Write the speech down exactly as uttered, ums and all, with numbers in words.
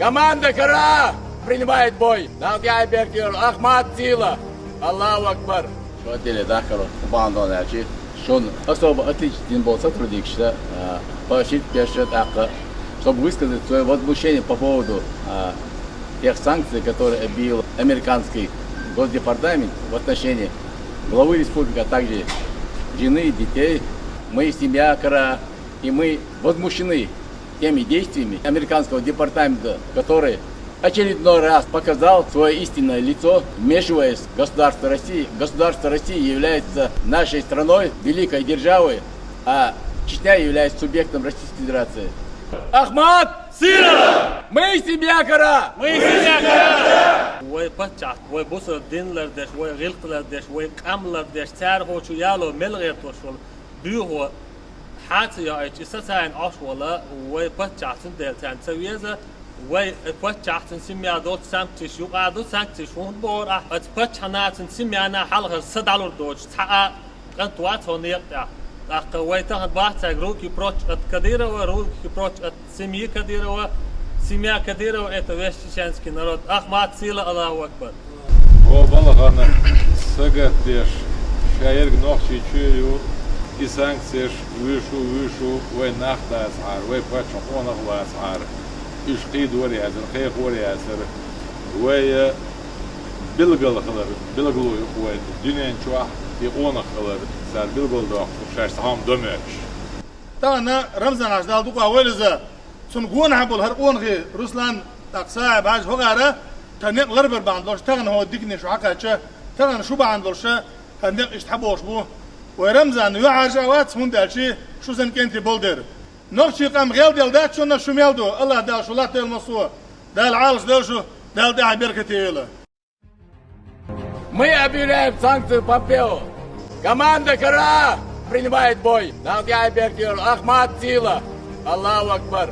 Команда Кара принимает бой. Нагахь тӀехь беркате йолу Ахмат Сила. Аллаху акбар. Шо деле дахкало, бандон аьлчи. Шун особо отличный был сотрудникаш, а, поощрить беш тӀаккха, чтобы высказать своё возмущение по поводу, а, тех санкций, которые объявил американский госдепартамент в отношении главы республики, а также жены, детей. Мы семья Кара, и мы возмущены теми действиями американского департамента, который очередной раз показал свое истинное лицо, вмешиваясь в государство России. Государство России является нашей страной, великой державой, а Чечня является субъектом Российской Федерации. Ахмат! Сила! Мы семья Кара! Мы семья Кара! Вай паччахь, вай бусалба дин лардеш, вай гӀиллакх лардеш, вай къам лардеш, цара хӀокху чу яло мел гӀертош волу буьйхо хьан ца йоуьйту, и сацийна Ӏаш волу вай паччахь, цундела царна ца веза, вай паччахь, цуьнан семья долчу санкцеш юкъа ду, санкцеш хӀунда бохура ахь? Оцу паччахьна, цуьнан семьяна хьалхара са дӀалур доцуш цхьа а кӀант вац хьо некъа тӀехь. ТӀаккха вай тахана бац цаьрга руки прочь от Кадырова, руки прочь от семьи Кадырова, семья Кадырова — это весь чеченский народ. Ахмат Сила, Аллаху акбар! Хьо балхана сагатдеш, ша ерг Нохчийчоь ю, и санкцеш вуьйш ву, вуьйш ву, вай нах дацахьара, вай паччахь къонах вацахьара, уьш кхийдор яцара, кхехор яцара. Вай билгал хилар, билгало ю вайн дуьнен чохь и къонах хилар, цара билгал доккхуш шаьш цхьа хӀума до моьттуш. Тахана Рамзан-Хьаьжа, Далла дукха войла иза, цунна гонахь болу хӀара къонахий Руслан, тӀаккха Саиб-Хьаьжа хӀокхара тхан некъ ларбар бахьана долуш, тахана хӀокху дикане шу хьакхаьчча, тахана шу бахьана долуш тхан некъ иштта хьабохуш бу. Вай Рамзан юьхьӀаьржа а вац, хӀунда аьлча шу санна кӀентий болу дела. Нохчийн къам гӀелделла дац шуна, шу мел ду, АллахӀ Дала шу латтайойла массо а. Дала Ӏалаш дойла шу, Дала тӀаьхье беркате йойла. Мы объявляем санкцию Помпео. Команда Кара принимает бой. Нагахь тӀехь беркате йолу Ахмат Сила. Аллаху акбар.